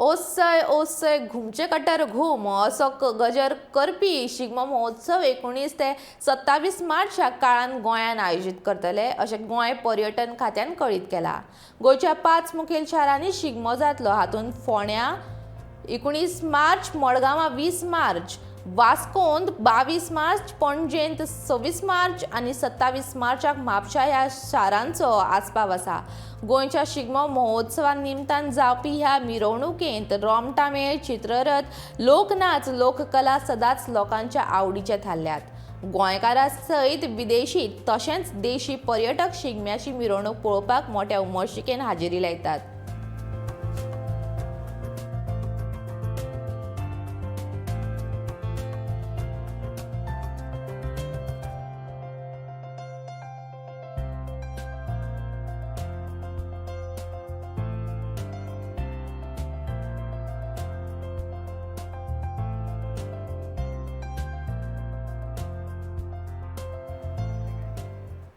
ओसय ओसय घुमचे कट्टर घूम असो गजर करपी शिगमो महोत्सव 19 ते 27 मार्च ह्या काळान गोंयान आयोजीत करतले अशें गोंय पर्यटन खात्यान कळीत केला. गोंयच्या 5 मुखेल शारांनी शिगमो जातलो. हातूंत फोंड्या 19 मार्च, मडगांवां 20 मार्च, वास्कोंत 22 मार्च, पणजेंत 26 मार्च आनी 27 मार्चाक म्हापशा ह्या शारांचो आस्पाव आसा. गोंयच्या शिगमो महोत्सवा निमतान जावपी ह्या मिरवणुकेंत रोमटामेळ, चित्ररथ, लोकनाच, लोककला सदांच लोकांच्या आवडीचे थारल्यात. गोंयकारां सयत विदेशी तशेंच देशी पर्यटक शिगम्याची मिरवणूक पळोवपाक मोठ्या उमळशिकेन हाजेरी लायतात.